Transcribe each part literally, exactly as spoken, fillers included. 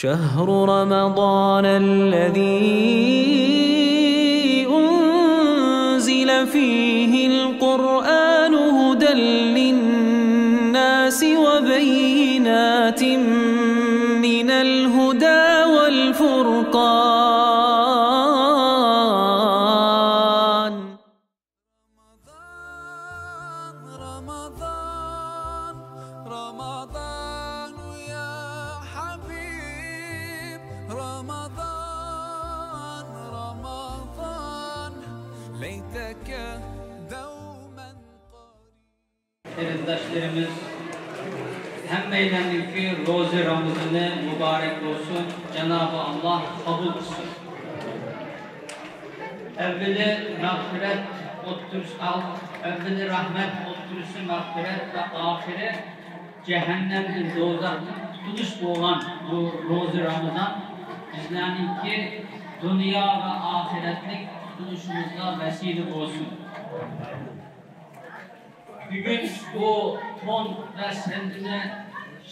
شهر رمضان الذي أنزل فيه القرآن هدى للناس وبينات من الهدى والفرقان. رمضان، رمضان، رمضان يا حبيب، رمضان، رمضان، ليتك دوما قريب. قېرىنداشلىرىمىز، ھەممەيلەننىڭكى روزى رامىزىنى مۇبارەك بولسۇن، جانابى ئاللا قوبۇل قىلسۇن. ئەۋۋىلى مەغپىرەت ئوتتۇرىسى، ئەۋۋىلى رەھمەت، ئوتتۇرىسى مەغپىرەت ۋە ئاخىرى جەھەننەمدىن، دوزاختىن قۇتۇلۇش بولغان بۇ روزى رامىزان بىزلەرنىڭكى دۇنيا ۋە ئاخىرەتلىك قۇتۇلۇشىمىزغا ۋەسىلە بولسۇن. بۈگۈن بۇ تون ۋە سەللىنى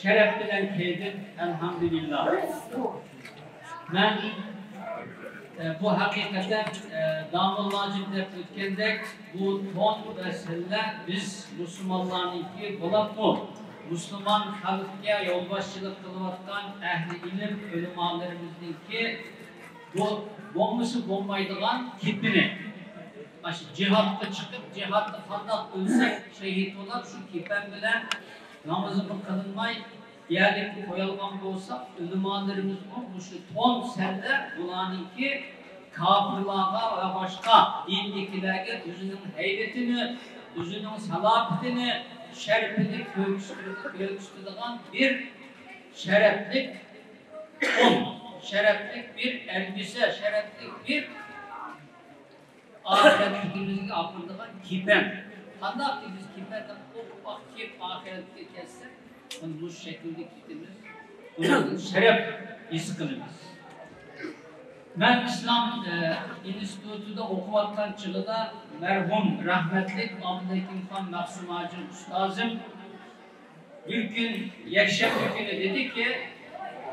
شەرەپ بىلەن كىيدىم، ئەلھەمدۇلىللا. مەن، ئە، بۇ ھەقىقەتەن، ئە، داموللاجىم دەپ ئۆتكەندەك، بۇ تون ۋە سەللە بىز مۇسۇلمانلارنىڭكى بولۇپمۇ مۇسۇلمان خەلققە يولباشچىلىق قىلىۋاتقان ئەھلى ئىلىم ئۆلىمالىرىمىزنىڭكى بۇ بولمىسا بولمايدىغان كېپىنى. ئاشۇ جىھادقا چىقىپ، جىھادتا قانداق ئۆلسەك، شېھىت بولاپ، شۇ كېپەن بىلەن نامىزىمۇ قىلىنماي، يەرلىككە قويالغان بولساق، ئۆلىمالىرىمىزمۇ مۇشۇ تون سەللە بۇلارنىڭكى كاپىرلارغا ۋە باشقا دىندىكىلەرگە ئۆزىنىڭ ھەيۋىتىنى، ئۆزىنىڭ سالاپىتىنى، شەرىپىنى كۆرسىتىدىغان بىر شەرەپلىك تون، شەرەپلىك بىر ئەلبىسە، شەرەپلىك بىر ئاخىرەتلىكىمىزگە ئاپىرىدىغان كېپەن. قانداقكى بىز كېپەن دەپ ئوپئاق كىيىپ ئاخىرەتكە كەتسەك، مانا مۇشۇ شەكىلدە كېتىمىز. بۇنىڭدىن شەرەپ ھېس قىلىمىز. مەن ئىسلام، ئە، ئىنستىتۇتىدا ئوقۇۋاتقان چېغىدا مەرھۇم رەھمەتلىك ئابدۇلھەكىمخان مەخسۇم ھاجىم ئۇستازىم بىر كۈن يەكشەنبە كۈنى دېدىكى،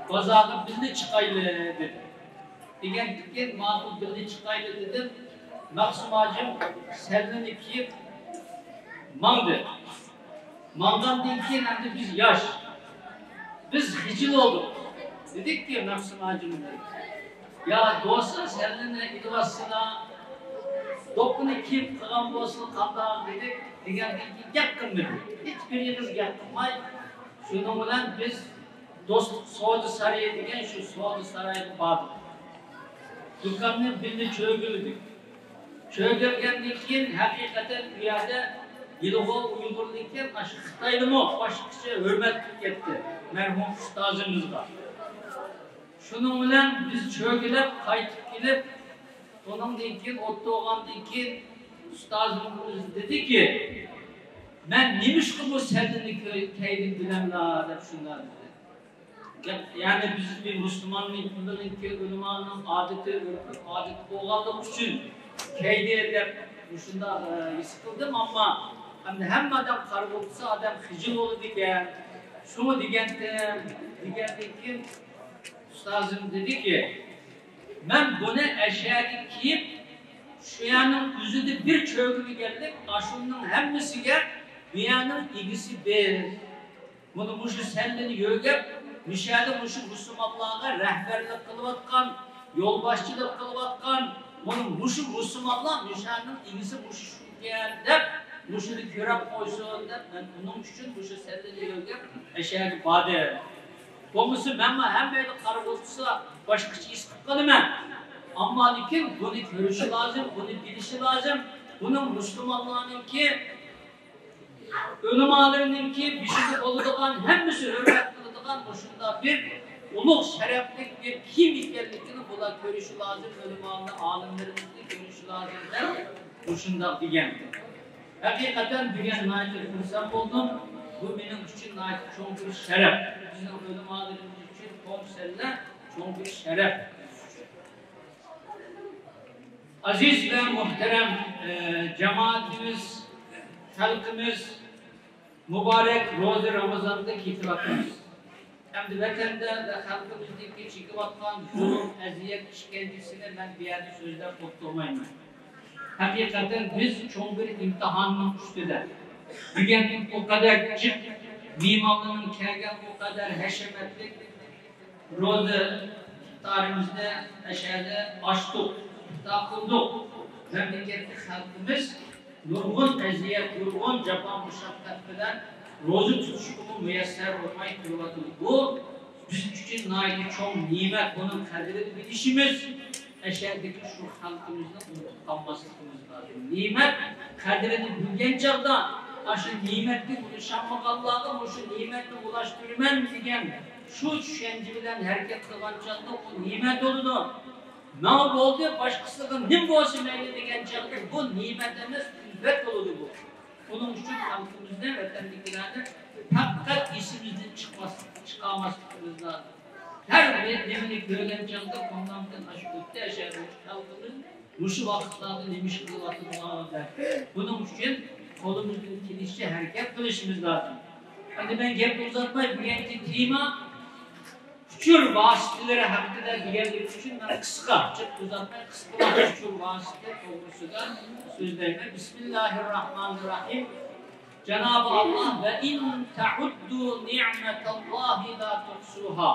بازارغا بىللە چىقايلى دېدى. دېگەندىكىن ماقۇل، بىللە چىقايلى دېدىم. مەخسۇم ھاجىم سەللىنى كىيىپ ماڭدى. ماڭغاندىن كېيىن ئەمدى بىز ياش، بىز خىجىل بولدۇق. دېدىككى مەخسۇم ھاجىمغا، يا دوستلار، سەللىنى ئېلىۋاتسىلا، دوپپىنى كىيىپ قىلغان بولسىلا قانداق دېدۇق. دېگەندىن كېيىن گەپ قىلمىدى. ھېچ بىر ئېغىز گەپ قىلماي، شۇنىڭ بىلەن بىز دوستلۇق سودا سارىيى دېگەن شۇ سودا سارايغا باردۇق. دۇكاننى بىللە چۆگىلىدۇق. چۆگىلىگەندىن كېيىن ھەقىقەتەن ئۇ يەردە ھېلىغۇ ئۇيغۇرلىكەن، ئاشۇ خىتايلىمۇ باشقىچە ھۆرمەت قىلىپ كەتتى مەرھۇم ئۇستازىمىزغا. شۇنىڭ بىلەن بىز چۆگىلەپ قايتىپ كېلىپ، ئۇنىڭدىن كېيىن ئولتۇرغاندىن كېيىن ئۇستازىمىز دېدىكى، مەن نېمىشقا بۇ سەللىنى كىي-، كىيدىم بىلەملا دەپ شۇنداق دېدى. يەنى بىز بىر مۇسۇلماننىڭ، ئۆلىمانىڭ ئادىتى، ئۆرپ-ئادىتى بولغانلىقى ئۈچۈن كىيدى دەپ مۇشۇنداق، ئە، ھېس قىلدىم، ئەمما ئەمدى ھەممە ئادەم قارىغۇ بولسا ئادەم خىجىل بولىدىكەن. شۇڭا دېگەنتىم، دېگەندىن كېيىن ئۇستازىم دېدىكى، مەن بۇنى ئەشەگە كىيىپ، شۇ يەرنىڭ ئۆزىدە بىر چۆگىلىگەنلىك، ئاشۇنىڭ ھەممىسىگە بۇ يەرنىڭ ئىگىسى بىز. بۇنى مۇشۇ سەللىنى يۆگەپ، مۇشەدە مۇشۇ مۇسۇلمانلارغا رەھبەرلىك قىلىۋاتقان، يولباشچىلىق قىلىۋاتقان، بۇنى مۇشۇ مۇسۇلمانلار مۇشەنىڭ ئىگىسى مۇشۇ شۇكەن دەپ، مۇشۇنى كۆرۈپ قويسۇن دەپ، مەن ئۇنىڭ ئۈچۈن مۇشۇ سەللىنى يۆگەپ، ئەشەگە باردىم. بولمىسا مەنمۇ ھەممەيلەن قارىغۇ تۇتسا باشقىچە ھېس قىلىپ قالىمەن. ئەمما لېكىن بۇنى كۆرۈشى لازىم، بۇنى بىلىشى لازىم. بۇنىڭ مۇسۇلمانلارنىڭكى ئۆلىمالىرىنىڭكى بېشىدا بولىدىغان، ھەممىسى ھۆرمەت قىلىدىغان مۇشۇنداق بىر ئۇلۇغ شەرەپلىك بىر كىيىم ئىكەنلىكىنى بۇلار كۆرۈشى لازىم، ئۆلىمالار، ئالىملىرىمىزنى كۆرۈشى لازىم دەپ مۇشۇنداق دېگەن. ھەقىقەتەن بۈگۈن ناھايىتى خۇرسەن بولدۇم. بۇ مېنىڭ ئۈچۈن ناھايىتى چوڭ بىر شەرەپ. بىزنىڭ ئۆلىمالىرىمىز ئۈچۈن تون سەللە چوڭ بىر شەرەپ. ئەزىز ۋە مۇھتەرەم، ئە، جامائىتىمىز، خەلقىمىز، مۇبارەك روزى رامىزاندا كېتىۋاتىمىز. ئەمدى ۋەتەندە ۋە خەلقىمىزدىكى چېكىۋاتقان زۇلۇم، ئەزىيەت، ئىشكەنجىسىنى مەن بۇ يەردە سۆزلەپ توختىمايمەن. ھەقىقەتەن بىز چوڭ بىر ئىمتىھاننىڭ ئۈستىدە. بۈگۈن ئۇ قەدەر جىق مېھمانلارنىڭ كەلگەن، ئۇ قەدەر ھەشەمەتلىك روزا ئىپتارىمىزنى ئەشەدە ئاچتۇق، ئىپتار قىلدۇق. مەملىكەتتە خەلقىمىز نۇرغۇن ئەزىيەت، نۇرغۇن جاپا مۇشەققەت بىلەن روزا تۇتۇشقىمۇ مۇيەسسەر بولماي تۇرۇۋاتىدۇ. بۇ بىز ئۈچۈن ناھايىتى چوڭ نېمەت، بۇنىڭ قەدرىنى بىلىشىمىز، ئەشەدىكى شۇ خەلقىمىزنى ئۇنتۇپ قالماسلىقىمىز لازىم. نېمەت قەدرىنى بىلگەن چاغدا، ئاشۇ نېمەتكە ئېرىشەلمىگەنلەرگە مۇشۇ نېمەتنى ئۇلاشتۇرىمەن دېگەن شۇ چۈشەنچە بىلەن ھەرىكەت قىلغان چاغدا ئۇ نېمەت بولىدۇ. ماڭا بولدى، باشقىسىغا نېمە بولسا مەيلى دېگەن چاغدا بۇ نېمەت ئەمەس، كۈلپەت بولىدۇ بۇ. ئۇنىڭ ئۈچۈن خەلقىمىزنى، ۋەتەندىكىلەرنى پەقەت ئېسىمىزدىن چىقماس-، چىقارماسلىقىمىز لازىم. ھەر بىر نېمىنى كۆرگەن چاغدا كۆڭلۈمدىن ئاشۇ ئۆتتى ئەشەدە خەلقىمىز مۇشۇ ۋاقىتلاردا نېمە ئىش قىلىۋاتىدۇ دەپ. بۇنىڭ ئۈچۈن قولىمىزدىن كېلىشىچە ھەرىكەت قىلىشىمىز لازىم. ئەمدى مەن گەپنى ئۇزارتماي، بۈگۈنكى تېما ئۇچۇر ۋاسىتىلىرى ھەققىدە دېگەنلىك ئۈچۈن مەن قىسقا، جىق ئۇزارتماي، قىسقىلا ئۇچۇر ۋاسىتە توغرىسىدا سۆزلەيمەن. بىسمىللاھىررەھمانىررەھىم. جانابى ئاللا، «ۋە ئىن تەئۇددۇ نىئمەتەللاھى لا تۇھسۇھا.»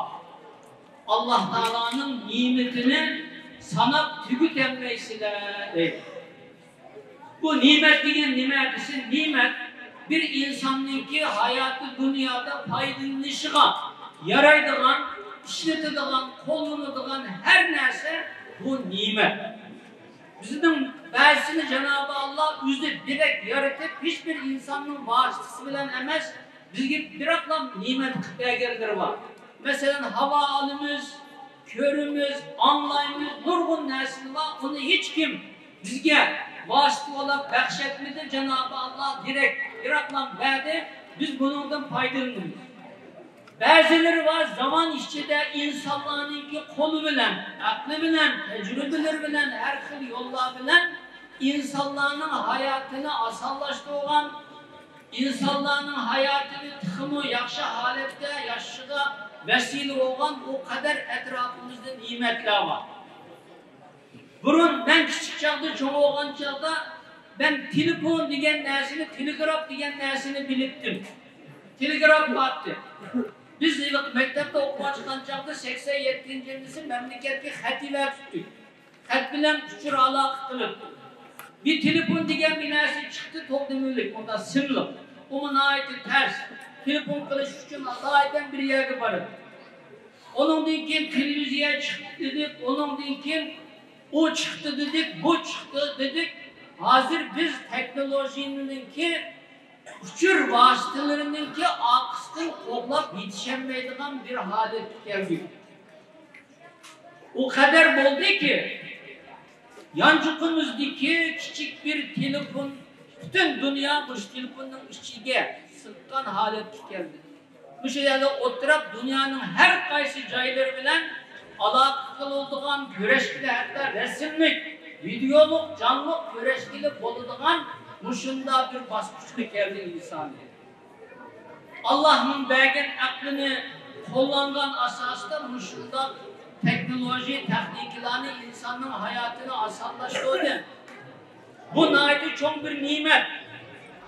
ئاللا تائالانىڭ نېمىتىنى ساناپ تۈگىتەلمەيسىلەر، دەيدۇ. بۇ نېمەت دېگەن نېمە دېسە، نېمەت بىر ئىنساننىڭكى ھاياتى دۇنيادا پايدىلىنىشىغا يارايدىغان، ئىشلىتىدىغان، قوللىنىدىغان ھەر نەرسە بۇ نېمەت. بىزنىڭ بەزىسىنى جانابى ئاللا ئۆزى دېرەك يارىتىپ، ھېچبىر ئىنساننىڭ ۋاسىتىسى بىلەن ئەمەس، بىزگە بىراقلا نېمەت قىلىپ بەرگەنلىرى بار. مەسىلەن، ھاۋا ئالىمىز، كۆرىمىز، ئاڭلايمىز، نۇرغۇن نەرسىلەر بار. ئۇنى ھېچكىم بىزگە ۋاسىتە بولاپ بەخش ئەتمىدى، جانابى ئاللا دېرەك بىراقلا بەردى، بىز بۇنىڭدىن پايدىلىنىمىز. بەزىلىرى بار، زامان ئىچىدە ئىنسانلارنىڭكى قولى بىلەن، ئەقلى بىلەن، تەجرىبىلىرى بىلەن، ھەر خىل يوللار بىلەن ئىنسانلارنىڭ ھاياتىنى ئاسانلاشتۇرغان، ئىنسانلارنىڭ ھاياتىنى تېخىمۇ ياخشى ھالەتتە ياشىشىغا ۋەسىلە بولغان ئۇ قەدەر ئەتراپىمىزدا نېمەتلەر بار. بۇرۇن مەن كىچىك چاغدا، چوڭ بولغان چاغدا مەن تېلېفون دېگەن نەرسىنى، تېلېگراف دېگەن نەرسىنى بىلەتتىم. تېلېگراف بارتتى. بىز ھېلىقى مەكتەپتە ئوقۇۋاتقان چاغدا سەكسەن يەتتىنچى يىلىسى مەملىكەتكە خەت ئېۋەتتۇق. خەت بىلەن ئۇچۇر ئالاقە قىلىپ، بىر تېلېفون دېگەن بىر نەرسە چىقتى، توردىمىلىك، ئۇندا سىملىق. ئۇمۇ ناھايىتى تەس. تېلېفون قىلىش ئۈچۈن ئالايىتەن بىر يەرگە بارىدۇ. ئۇنىڭدىن كېيىن تېلېۋىزىيە چىقتى دېدۇق، ئۇنىڭدىن كېيىن ئۇ چىقتى دېدۇق، بۇ چىقتى دېدۇق. ھازىر بىز تېخنولوگىيەنىڭكى ئۇچۇر ۋاسىتىلىرىنىڭكى ئارقىسىدىن قوغلاپ يېتىشەلمەيدىغان بىر ھالەتكە كەلدۇق. ئۇ قەدەر بولدىكى، يانچۇقىمىزدىكى كىچىك بىر تېلېفون پۈتۈن دۇنيا مۇشۇ تېلېفوننىڭ ئىچىگە سىغقان ھالەتكە كەلدى. مۇشۇ يەردە ئولتۇرۇپ، دۇنيانىڭ ھەر قايسى جايلىرى بىلەن ئالاقە قىلىدىغان، كۆرۈشكىلى، ھەتتا رەسىملىك، ۋىدېئولۇق، جانلىق كۆرۈشكىلى بولىدىغان مۇشۇنداق بىر باسقۇچقا كەلدى ئىنسان. ئاللاھنىڭ بەرگەن ئەقلىنى قوللانغان ئاساستا مۇشۇنداق تېخنولوگىيە، تېخنىكىلارنى ئىنساننىڭ ھاياتىنى ئاسانلاشتۇردى. بۇ ناھايىتى چوڭ بىر نېمەت.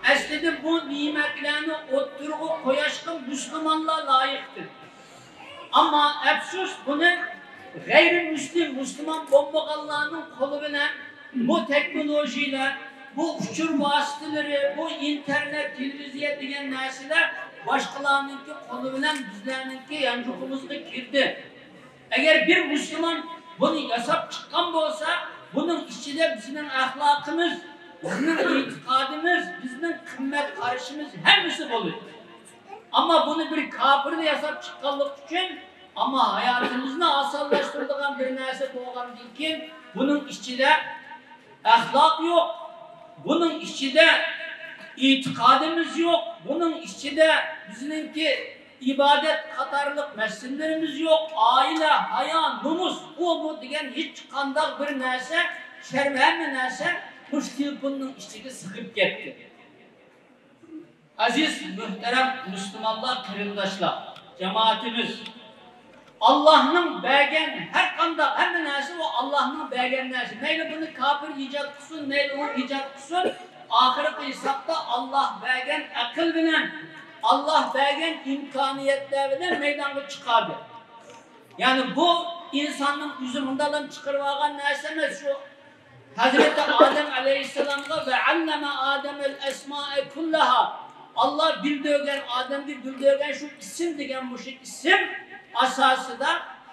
ئەسلىدە بۇ نېمەتلەرنى ئوتتۇرىغا قويۇشقا مۇسۇلمانلار لايىقتۇر. ئەمما ئەپسۇس، بۇنى غەيرىي مۇسلىم، مۇسۇلمان بولمىغانلارنىڭ قولى بىلەن بۇ تېخنولوگىيەلەر، بۇ ئۇچۇر ۋاسىتىلىرى، بۇ ئىنتېرنېت، تېلېۋىزىيە دېگەن نەرسىلەر باشقىلارنىڭكى قولى بىلەن بىزلەرنىڭكى يانچۇقىمىزغا كىردى. ئەگەر بىر مۇسۇلمان بۇنى ياساپ چىققان بولسا، بۇنىڭ ئىچىدە بىزنىڭ ئەخلاقىمىز، بىزنىڭ ئېتىقادىمىز، بىزنىڭ قىممەت قارىشىمىز ھەممىسى بولىدۇ. ئەمما بۇنى بىر كاپىرلا ياساپ چىققانلىقى ئۈچۈن، ئەمما ھاياتىمىزنى ئاسانلاشتۇرىدىغان بىر نەرسە بولغاندىن كېيىن، بۇنىڭ ئىچىدە ئەخلاق يوق، بۇنىڭ ئىچىدە ئېتىقادىمىز يوق، بۇنىڭ ئىچىدە بىزنىڭكى ئىبادەت قاتارلىق مەسىلىلىرىمىز يوق، ئائىلە، ھايا، نومۇس، ئۇ، بۇ دېگەن ھېچقانداق بىر نەرسە، شەرم، ھەممە نەرسە مۇشۇ تېلېفوننىڭ ئىچىگە سىغىپ كەتتى. ئەزىز، مۆھتەرەم مۇسۇلمانلار، قېرىنداشلار! جامائىتىمىز، ئاللاھنىڭ بەرگەن ھەر قانداق، ھەممە نەرسە ئۇ ئاللاھنىڭ بەرگەن نەرسە. مەيلى بۇنى كاپىر ئىجاد قىلسۇن، مەيلى ئۇ ئىجاد قىلسۇن، ئاخىرقى ھېسابتا ئاللاھ بەرگەن ئەقىل بىلەن، ئاللاھ بەرگەن ئىمكانىيەتلەر بىلەن مەيدانغا چىقاردى. يەنى بۇ ئىنساننىڭ ئۆزى مۇنداقلا چىقىرىۋالغان نەرسە ئەمەس، شۇ ھەزرىتى ئادەم ئەلەيھىسسالامغا «ۋە ئەللەمە ئادەمەل ئەسمائە كۇللەھا»، ئاللاھ بىلدۈرگەن، ئادەمگە بىلدۈرگەن شۇ ئىسىم دېگەن مۇشۇ ئىسىم ئاساسىدا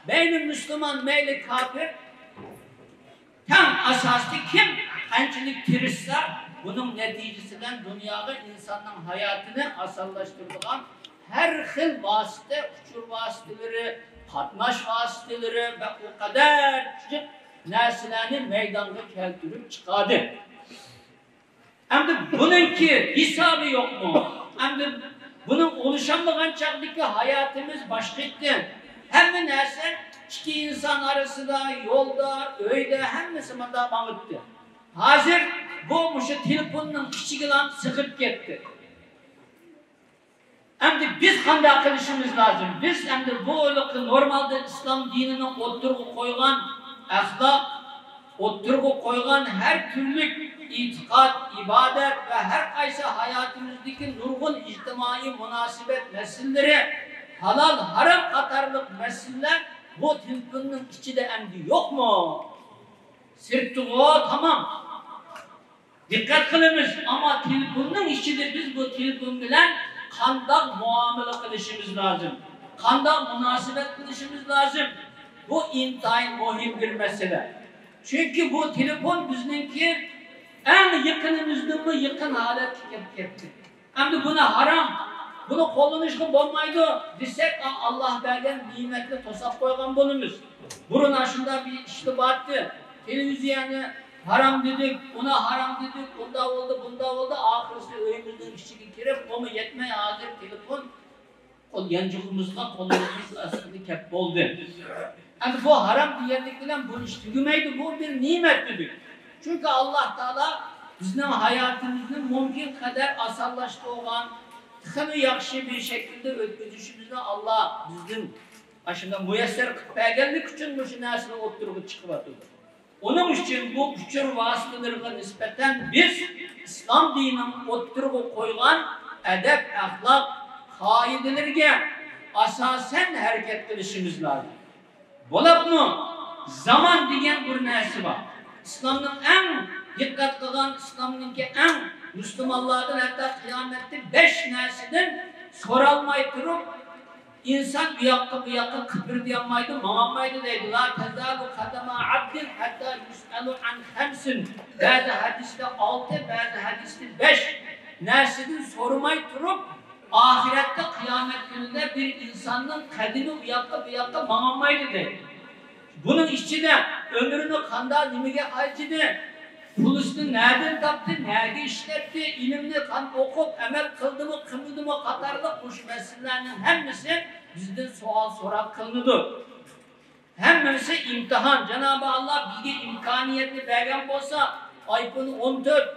مەيلى مۇسۇلمان، مەيلى كاپىر، تەڭ ئاساستا كىم قانچىلىك تىرىشسا، بۇنىڭ نەتىجىسى بىلەن دۇنياغا ئىنساننىڭ ھاياتىنى ئاسانلاشتۇرىدىغان ھەر خىل ۋاسىتە، ئۇچۇر ۋاسىتىلىرى، قاتناش ۋاسىتىلىرى ۋە ئۇ قەدەر جىق نەرسىلەرنى مەيدانغا كەلتۈرۈپ چىقاردى. ئەمدى بۇنىڭكى ھېسابى يوقمۇ؟ ئەمدى بۇنىڭ ئولىشالمىغان چاغدىكى ھاياتىمىز باشقا ئىدى. ھەممە نەرسە ئىككى ئىنسان ئارىسىدا، يولدا، ئۆيدە، ھەممىسى مۇنداق ماڭىدۇ. ھازىر بۇ مۇشۇ تېلېفوننىڭ ئىچىگىلا سىغىپ كەتتى. ئەمدى بىز قانداق قىلىشىمىز لازىم؟ بىز ئەمدى بۇ ھېلىقى نورمالدا ئىسلام دىنىنىڭ ئوتتۇرىغا قويغان ئەخلاق، ئوتتۇرىغا قويغان ھەر تۈرلۈك ئېتىقاد، ئىبادەت ۋە ھەر قايسى ھاياتىمىزدىكى نۇرغۇن ئىجتىمائىي مۇناسىۋەت مەسىلىلىرى، ھالال، ھارام قاتارلىق مەسىلىلەر بۇ تېلېفوننىڭ ئىچىدە ئەمدى يوقمۇ؟ سىرتتىغۇ، تامام. دىققەت قىلىمىز، ئەمما تېلېفوننىڭ ئىچىدە بىز بۇ تېلېفون بىلەن قانداق مۇئامىلە قىلىشىمىز لازىم؟ قانداق مۇناسىۋەت قىلىشىمىز لازىم؟ بۇ ئىنتايىن مۇھىم بىر مەسىلە. چۈنكى بۇ تېلېفون بىزنىڭكى ئەڭ يېقىنىمىزدىنمۇ يېقىن ھالەتكە كېلىپ كەتتى. ئەمدى بۇنى ھارام، بۇنى قوللىنىشقا بولمايدۇ دېسەك، ئا-، ئاللاھ بەرگەن نېمەتنى توساپ قويغان بولىمىز. بۇرۇن ئاشۇنداق بىر ئىشلار بارتى. تېلېۋىزىيەنى ھارام دېدۇق، ئۇنى ھارام دېدۇق، ئۇنداق بولدى، بۇنداق بولدى، ئاخىرسى ئۆيىمىزنىڭ ئىچىگە كىرىپ، ئۇمۇ يەتمەي ھازىر تېلېفون قول يانچۇقىمىزغا، قولىمىزنىڭ ئاستىغا كەپ بولدى. ئەمدى بۇ ھارام دېگەنلىك بىلەن بۇ ئىش تۈگىمەيدۇ، بۇ بىر نېمەت دېدۇق. چۈنكى ئاللاھ تائالا بىزنىڭ ھاياتىمىزنى مۇمكىن قەدەر ئاسانلاشتۇرغان، تېخىمۇ ياخشى بىر شەكىلدە ئۆتكۈزۈشىمىزنى ئاللاھ بىزدىن ئاشۇنداق مۇيەسسەر قىلىپ بەرگەنلىكى ئۈچۈن مۇشۇ نەرسىنى ئوتتۇرىغا چىقىۋاتىدۇ. ئۇنىڭ ئۈچۈن بۇ ئۇچۇر ۋاسىتىلىرىغا نىسبەتەن بىز ئىسلام دىنىنىڭ ئوتتۇرىغا قويغان ئەدەپ-ئەخلاق قائىدىلىرىگە ئاساسەن ھەرىكەت قىلىشىمىز لازىم. بولۇپمۇ زامان دېگەن بىر نەرسە بار. ئىسلامنىڭ ئەڭ دىققەت قىلغان، ئىسلامنىڭكى ئەڭ مۇسۇلمانلاردىن ھەتتا قىيامەتتە بەش نەرسىدىن سورالماي تۇرۇپ، ئىنسان ئۇ ياققا، بۇ ياققا قىپىردىيالمايدۇ، ماڭالمايدۇ دەيدۇ. لا تەزالۇ قەدەما ئەبدىن ھەتتا يۇسئەلۇ ئەن خەمسىن. بەزى ھەدىستە ئالتە، بەزى ھەدىستە بەش نەرسىدىن سورىماي تۇرۇپ، ئاخىرەتتە قىيامەت كۈنىدە بىر ئىنساننىڭ قەدىمى ئۇ ياققا، بۇ ياققا ماڭالمايدۇ دەيدۇ. بۇنىڭ ئىچىدە ئۆمرىنى قانداق، نېمىگە خەجلىدى، پۇلىسىنى نەدىن تاپتى، نەگە ئىشلەتتى، ئىلىمنى قان ئوقۇپ، ئەمەل قىلدىمۇ، قىلمىدىمۇ قاتارلىق مۇشۇ مەسىلىلەرنىڭ ھەممىسى بىزدىن سوئال سوراق قىلىنىدۇ. ھەممىسى ئىمتىھان. جانابى ئاللاھ بىزگە ئىمكانىيەتنى بەرگەن بولسا، ئايفون ئون تۆت،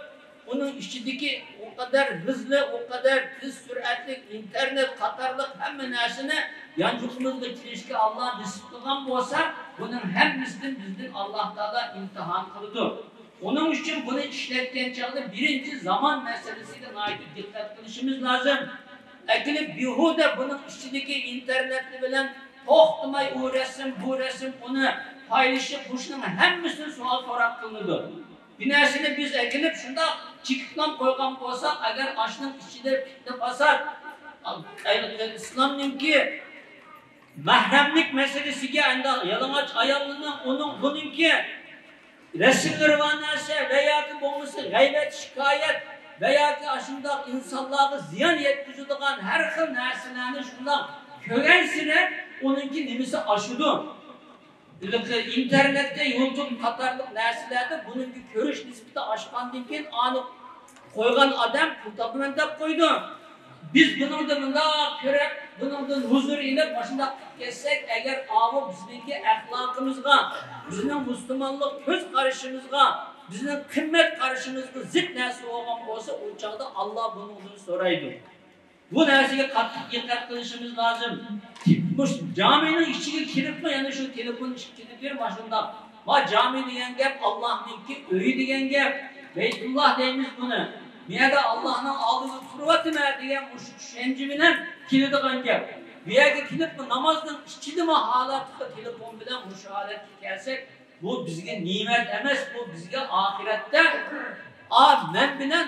ئۇنىڭ ئىچىدىكى ئۇ قەدەر ھۆزلى، ئۇ قەدەر تېز سۈرئەتلىك ئىنتېرنېت قاتارلىق ھەممە نەرسىنى يانچۇقىمىزغا كىرىشكە ئاللاھ نېسىپ قىلغان بولسا، بۇنىڭ ھەممىسىدىن بىزدىن ئاللاھ تائالا ئىمتىھان قىلىدۇ. ئۇنىڭ ئۈچۈن بۇنى ئىشلەتكەن چاغدا بىرىنچى زامان مەسىلىسىگە ناھايىتى دىققەت قىلىشىمىز لازىم. ئەكېلىپ بىھۇدە بۇنىڭ ئىچىدىكى ئىنتېرنېت بىلەن توختىماي ئۇ رەسىم، بۇ رەسىم، ئۇنى پايلىشىپ، مۇشۇنىڭ ھەممىسىدىن سوئال سوراق قىلىنىدۇ. بىر نەرسىنى بىز ئەكېلىپ شۇنداق چېكىپلا قويغان بولساق، ئەگەر ئاشۇنىڭ ئىچىدە پىتنە-پاسات، ئىسلامنىڭكى مەھرەملىك مەسىلىسىگە، ئەندى يالىڭاچ ئاياللىرىنىڭ، ئۇنىڭ، بۇنىڭكى رەسىملىرى بار نەرسە ۋە ياكى بولمىسا غەيۋەت، شىكايەت ۋە ياكى ئاشۇنداق ئىنسانلارغا زىيان يەتكۈزىدىغان ھەر خىل نەرسىلەرنى شۇنداق كۆرگەنسېرى ئۇنىڭكى نېمىسى ئاشىدۇ. ھېلىقى ئىنتېرنېتتە، يۇتۇب قاتارلىق نەرسىلەردە بۇنىڭكى كۆرۈش نىسبىتى ئاشقاندىن كېيىن ئانى قويغان ئادەم پۇل تاپىمەن دەپ قويىدۇ. بىز بۇنىڭدىن مۇنداق كۆرۈپ، بۇنىڭدىن ھۇزۇر ئېلىپ، مۇشۇنداق قىلىپ كەتسەك، ئەگەر ئاۋۇ بىزنىڭكى ئەخلاقىمىزغا، بىزنىڭ مۇسۇلمانلىق كۆز قارىشىمىزغا، بىزنىڭ قىممەت قارىشىمىزغا زىت نەرسە بولغان بولسا، ئۇ چاغدا ئاللاھ بۇنىڭدىن سورايدۇ. بۇ نەرسىگە قاتتىق دىققەت قىلىشىمىز لازىم. مۇشۇ جامىنىڭ ئىچىگە كىرىپمۇ يەنە شۇ تېلېفون ئىشىكىدە بىر ماشۇنداق. ما جامى دېگەن گەپ، ئاللاھنىڭكى ئۆيى دېگەن گەپ. بەيتۇللا دەيمىز بۇنى. بۇ يەردە ئاللاھنىڭ ئالدىدا تۇرۇۋاتىمەن دېگەن مۇشۇ چۈشەنچە بىلەن كېلىدىغان گەپ. بۇ يەرگە كېلىپمۇ نامازنىڭ ئىچىدىمۇ ھالەتتە تېلېفون بىلەن مۇشۇ ھالەتكە كەلسەك، بۇ بىزگە نېمەت ئەمەس، بۇ بىزگە ئاخىرەتتە، ئا، مەن بىلەن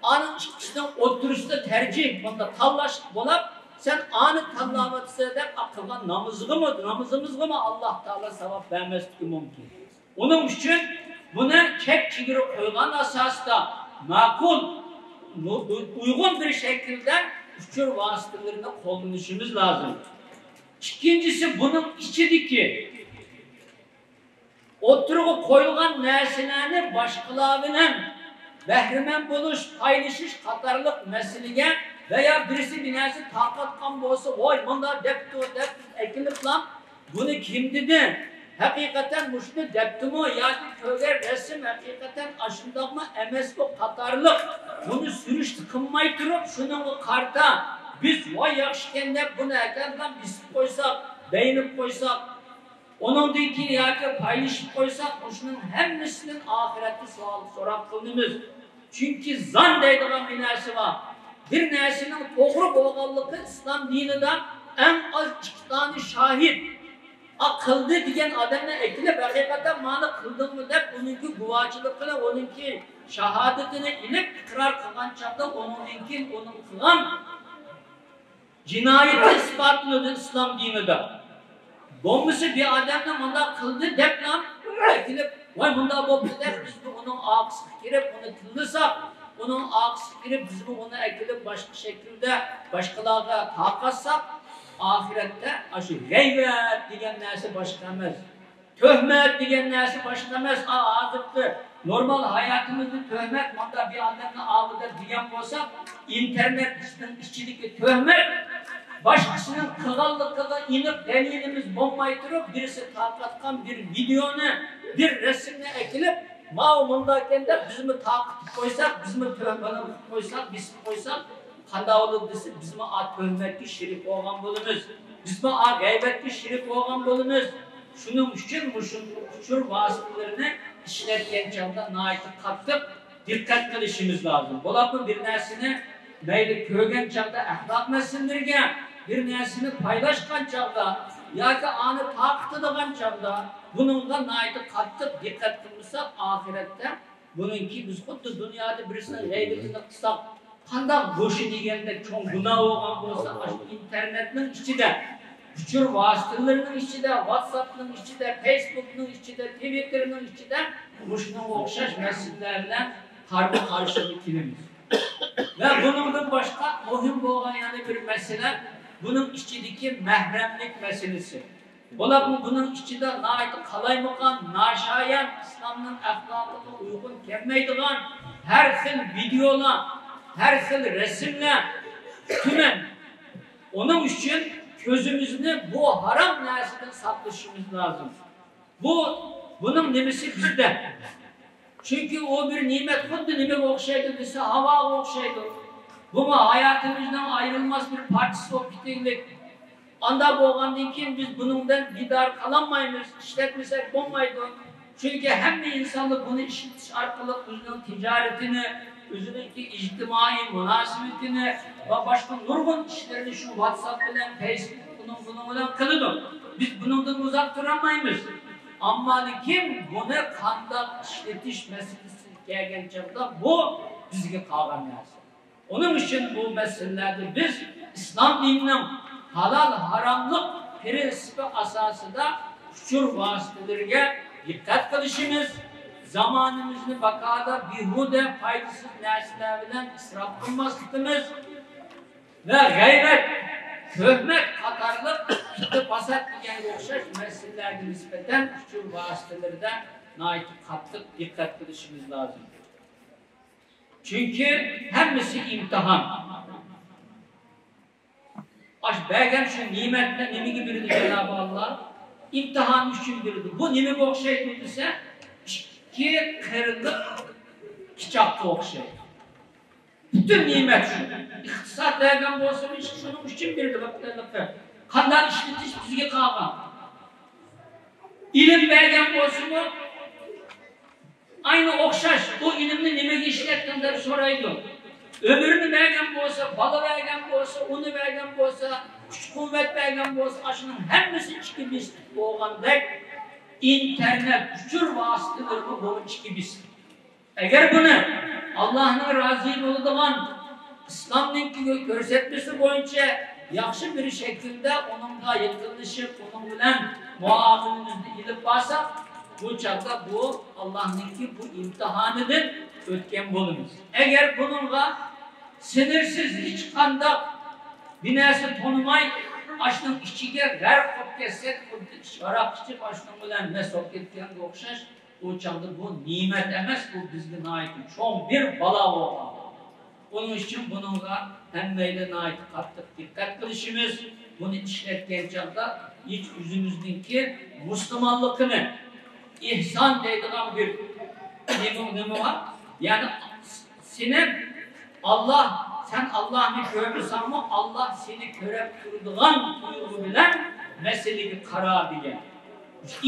ئانىڭ ئىككىسىنىڭ ئوتتۇرىسىدا تەرجىھ، بۇنداق تاللاش بولۇپ، سەن ئانى تاللاۋاتىسەن دەپ قىلغان نامىزىغىمۇ، نامىزىمىزغىمۇ ئاللاھ تائالا ساۋاب بەرمەسلىكى مۇمكىن. ئۇنىڭ ئۈچۈن بۇنى چەك-چېگرا قويغان ئاساستا ماقۇل، ئۇيغۇن بىر شەكىلدە ئۇچۇر ۋاسىتىلىرىنى قوللىنىشىمىز لازىم. ئىككىنچىسى، بۇنىڭ ئىچىدىكى ئوتتۇرىغا قويۇلغان نەرسىلەرنى باشقىلار بىلەن بەھرىمەن بولۇش، پايلىشىش قاتارلىق مەسىلىگە ۋە يا بىرسى بىر نەرسە تارقاتقان بولسا، ۋاي مۇنداق دەپتۇ دەپ ئەكېلىپلا، بۇنى كىم دېدى؟ ھەقىقەتەن مۇشۇنى دەپتىمۇ ياكى كۆرگەن رەسىم ھەقىقەتەن ئاشۇنداقمۇ ئەمەسمۇ قاتارلىق بۇنى سۈرۈشتە قىلماي تۇرۇپ، شۇنىڭغا قارىتا بىز ۋاي ياخشىكەن دەپ بۇنى ھەقىقەتەن بېسىپ قويساق، بەينىپ قويساق، ئۇنىڭدىن كېيىن ياكى پايلىشىپ قويساق، مۇشۇنىڭ ھەممىسىدىن ئاخىرەتتە سوئال سوراق قىلىنىمىز. چۈنكى زان دەيدىغان بىر نەرسە بار. بىر نەرسىنىڭ توغرا بولغانلىقى ئىسلام دىنىدا ئەڭ ئاز ئىككى دانە شاھىت. ئا، قىلدى دېگەن ئادەمنى ئەكېلىپ، ھەقىقەتەن مانا قىلدىڭمۇ دەپ، ئۇنىڭكى گۇۋاھچىلىق بىلەن ئۇنىڭكى شاھادىتىنى ئېلىپ ئىقرار قىلغان چاغدا، ئۇنىڭدىن كېيىن ئۇنىڭ قىلغان جىنايىتى ئىسپاتلىنىدۇ ئىسلام دىنىدا. بولمىسا بىر ئادەمنى مۇنداق قىلدى دەپلا ئەكېلىپ، ۋاي مۇنداق بوپتۇ دەپ، بىزمۇ ئۇنىڭ ئارقىسىغا كىرىپ، ئۇنى تىللىساق، ئۇنىڭ ئارقىسىغا كىرىپ، بىزمۇ ئۇنى ئەكېلىپ باشقا شەكىلدە باشقىلارغا تارقاتساق، ئاخىرەتتە ئاشۇ غەيۋەت دېگەن نەرسە باشقا ئەمەس. تۆھمەت دېگەن نەرسە باشقا ئەمەس. ئا، ھازىرقى نورمال ھاياتىمىزدا تۆھمەت، مۇنداق بىر ئادەمنى ئالدىدا دېگەن بولساق، ئىنتېرنېتنىڭ ئىچىدىكى تۆھمەت، باشقىسىنىڭ قىلغانلىقىغا ئېنىق دەلىلىمىز بولماي تۇرۇپ، بىرسى تارقاتقان بىر ۋىدېئونى، بىر رەسىمنى ئەكېلىپ، ماۋۇ مۇنداقكەن دەپ بىزمۇ تارقىتىپ قويساق، بىزمۇ تۆھمەت قىلىپ قويساق، بېسىپ قويساق، قانداق بولىدۇ دېسە، بىزمۇ ئا تۆھمەتكە شېرىك بولغان بولىمىز. بىزمۇ ئا غەيۋەتكە شېرىك بولغان بولىمىز. شۇنىڭ ئۈچۈن مۇشۇ ئۇچۇر ۋاسىتىلىرىنى ئىشلەتكەن چاغدا ناھايىتى قاتتىق دىققەت قىلىشىمىز لازىم. بولۇپمۇ بىر نەرسىنى مەيلى كۆرگەن چاغدا ئەخلاق مەسىلىلىرىگە، بىر نەرسىنى پايلاشقان چاغدا ياكى ئانى تارقىتىدىغان چاغدا بۇنىڭغا ناھايىتى قاتتىق دىققەت قىلمىساق، ئاخىرەتتە بۇنىڭكى بىز خۇددى دۇنيادا بىرسىنىڭ غەيۋىتىنى قىلساق، قانداق گۆشى دېگەندەك چوڭ گۇناھ بولغان بولسا، ئاشۇ ئىنتېرنېتنىڭ ئىچىدە، ئۇچۇر ۋاسىتىلىرىنىڭ ئىچىدە، ۋاتساپنىڭ ئىچىدە، فېيسبۇكنىڭ ئىچىدە، تىۋىتتېرنىڭ ئىچىدە مۇشۇنىڭغا ئوخشاش مەسىلىلەر بىلەن قارمۇ قارشىغا كېلىمىز. ۋە بۇنىڭدىن باشقا مۇھىم بولغان يەنە بىر مەسىلە، بۇنىڭ ئىچىدىكى مەھرەملىك مەسىلىسى. بولۇپمۇ بۇنىڭ ئىچىدە ناھايىتى قالايمىقان، ناشايان، ئىسلامنىڭ ئەخلاقىغا ئۇيغۇن كەلمەيدىغان ھەر خىل ۋىدېئولار، ھەر خىل رەسىملەر تۈمەن. ئۇنىڭ ئۈچۈن كۆزىمىزنى بۇ ھارام نەرسىدىن ساقلىشىمىز لازىم. بۇ، بۇنىڭ نېمىسى بىزدە؟ چۈنكى ئۇ بىر نېمەت، خۇددى نېمىگە ئوخشايدۇ دېسە، ھاۋاغا ئوخشايدۇ. بۇمۇ ھاياتىمىزنىڭ ئايرىلماس بىر پارچىسى بولۇپ كېتەيلىك. ئانداق بولغاندىن كېيىن بىز بۇنىڭدىن بىدار قالالمايمىز، ئىشلەتمىسەك بولمايدۇ. چۈنكى ھەممە ئىنسانلار بۇنى ئىشلىتىش ئارقىلىق ئۆزىنىڭ تىجارىتىنى، ئۆزىنىڭكى ئىجتىمائىي مۇناسىۋىتىنى ۋە باشقا نۇرغۇن ئىشلىرىنى شۇ ۋاتساپ بىلەن، فېيسبۇك، ئۇنىڭ بۇنىڭ بىلەن قىلىدۇ. بىز بۇنىڭدىن ئۇزاق تۇرالمايمىز. ئەمما لېكىن بۇنى قانداق ئىشلىتىش مەسىلىسىگە كەلگەن چاغدا بۇ بىزگە قالغان نەرسە. ئۇنىڭ ئۈچۈن بۇ مەسىلىلەردە بىز ئىسلام دىنىنىڭ ھالال-ھاراملىق پىرىنسىپى ئاساسىدا ئۇچۇر ۋاسىتىلىرىگە دىققەت قىلىشىمىز، زامانىمىزنى باكادا بىھۇدە، پايدىسىز نەرسىلەر بىلەن ئىسراپ قىلماسلىقىمىز ۋە غەيۋەت، تۆھمەت قاتارلىق پىتنە-پاسات دېگەنگە ئوخشاش مەسىلىلەرگە نىسبەتەن ئۇچۇر ۋاسىتىلىرىدە ناھايىتى قاتتىق دىققەت قىلىشىمىز لازىم. چۈنكى ھەممىسى ئىمتىھان. ئاش بەرگەن شۇ نېمەتنى نېمىگە بېرىدۇ جانابى ئاللا؟ ئىمتىھان ئۈچۈن بېرىدۇ. بۇ نېمىگە ئوخشايدۇ دېسە، ئىككى قىرلىق پىچاققا ئوخشايدۇ. پۈتۈن نېمەت شۇ. ئىقتىساد بەرگەن بولسىمۇ، شۇنىڭ ئۈچۈن بېرىدۇ. قانداق ئىشلىتىش بىزگە قالغان. ئىلىم بەرگەن بولسىمۇ، ئاينى ئوخشاش، ئۇ ئىلىمنى نېمىگە ئىشلەتتىڭ دەپ سورايدۇ. ئۆمۈرنى بەرگەن بولسا، بالا بەرگەن بولسا، ئۇنى بەرگەن بولسا، كۈچ-قۇۋۋەت بەرگەن بولسا، ئاشۇنىڭ ھەممىسى ئىككى بىسكىت بولغاندەك، ئىنتېرنېت، ئۇچۇر ۋاسىتىلىرىمۇ بۇ ئىككى بىسكىت. ئەگەر بۇنى ئاللاھنىڭ رازى بولىدىغان، ئىسلامنىڭكى كۆرسەتمىسى بويىچە ياخشى بىر شەكىلدە ئۇنىڭغا يېقىنلىشىپ، ئۇنىڭ بىلەن مۇئامىلىمىزنى ئېلىپ بارساق، بۇ چاغدا بۇ ئاللاھنىڭكى بۇ ئىمتىھانىدىن ئۆتكەن بولىمىز. ئەگەر بۇنىڭغا سىنىرسىز ھېچقانداق بىر نەرسە تونۇماي، ئاشۇنىڭ ئىچىگە غەرق بولۇپ كەتسەك، خۇددى ھاراق ئىچىپ، ئاشۇنىڭ بىلەن مەست بولۇپ كەتكەنگە ئوخشاش، ئۇ چاغدا بۇ نېمەت ئەمەس، بۇ بىزگە ناھايىتى چوڭ بىر بالا بولغان. ئۇنىڭ ئۈچۈن بۇنىڭغا ھەممەيلەن ناھايىتى قاتتىق دىققەت قىلىشىمىز، بۇنى ئىشلەتكەن چاغدا ھېچ ئۆزىمىزنىڭكى مۇسۇلمانلىقىنى، ئېھسان دەيدىغان بىر نېمە، نېمە بار؟ يەنى سېنى ئاللا، سەن ئاللانى كۆرمىسەڭمۇ، ئاللا سېنى كۆرۈپ تۇرىدىغان تۇيغۇ بىلەن مەسىلىگە قارا دېگەن.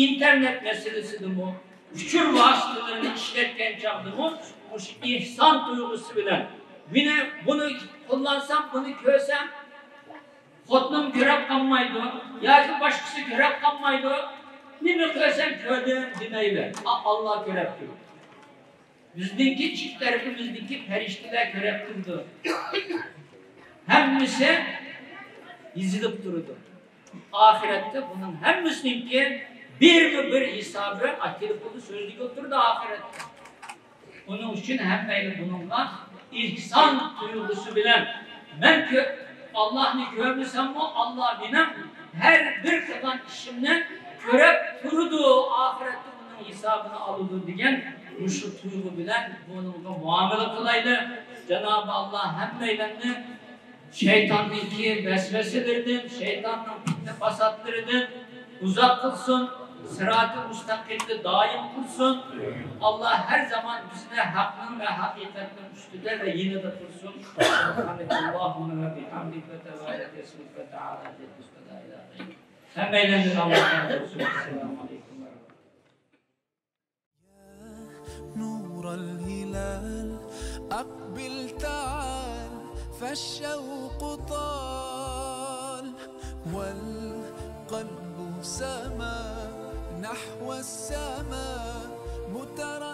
ئىنتېرنېت مەسىلىسىدىمۇ، ئۇچۇر ۋاسىتىلىرىنى ئىشلەتكەن چاغدىمۇ مۇشۇ ئېھسان تۇيغۇسى بىلەن، مېنى، بۇنى قوللانسام، بۇنى كۆرسەم، خوتۇنۇم كۆرۈپ قالمايدۇ ياكى باشقىسى كۆرۈپ قالمايدۇ، نېمە قىلسام كۆردۈم دېمەيلى. ئا-، ئاللا كۆرۈپ تۇرىدۇ. بىزنىڭكى ئىككى تەرىپىمىزدىكى پەرىشتىلەر كۆرۈپ تۇرىدۇ. ھەممىسى يېزىلىپ تۇرىدۇ. ئاخىرەتتە بۇنىڭ ھەممىسىنىڭكى بىرمۇ بىر ھېسابى ئاچىلىپ بولدى، سۆزلىگىلى تۇرىدۇ ئاخىرەتتە. ئۇنىڭ ئۈچۈن ھەممەيلى بۇنىڭغا ئېھسان تۇيغۇسى بىلەن، مەن كۆ-، ئاللاھنى كۆرمىسەممۇ، ئاللا مېنىڭ ھەر بىر قىلغان ئىشىمنى كۆرۈپ تۇرىدۇ، ئاخىرەتتە ئۇنىڭ ھېسابىنى ئالىدۇ دېگەن مۇشۇ تۇيغۇ بىلەن بۇنىڭغا مۇئامىلە قىلايلى. جانابى ئاللا ھەممەيلەننى شەيتاننىڭكى ۋەسۋەسىلىرىدىن، شەيتاننىڭ پىتنە-پاساتلىرىدىن ئۇزاق قىلسۇن، سىراتى مۇستەقىمدە دائىم قىلسۇن. ئاللا ھەر زامان بىزنى ھەقنىڭ ۋە ھەقىقەتنىڭ ئۈستىدە ۋە يېنىدا قىلسۇن. سبحانك اللهم وبحمدك وتبارك اسمك وتعالى جدك ولا إله غيرك. ھەممەيلەندىن ئاللا رازى بولسۇن. ئەسسالامۇ ئەلەيكۇم ۋە رەھمەتۇللاھ. نور الهلال، أقبل تعال، فالشوق طال، والقلب سما نحو السماء، مترقب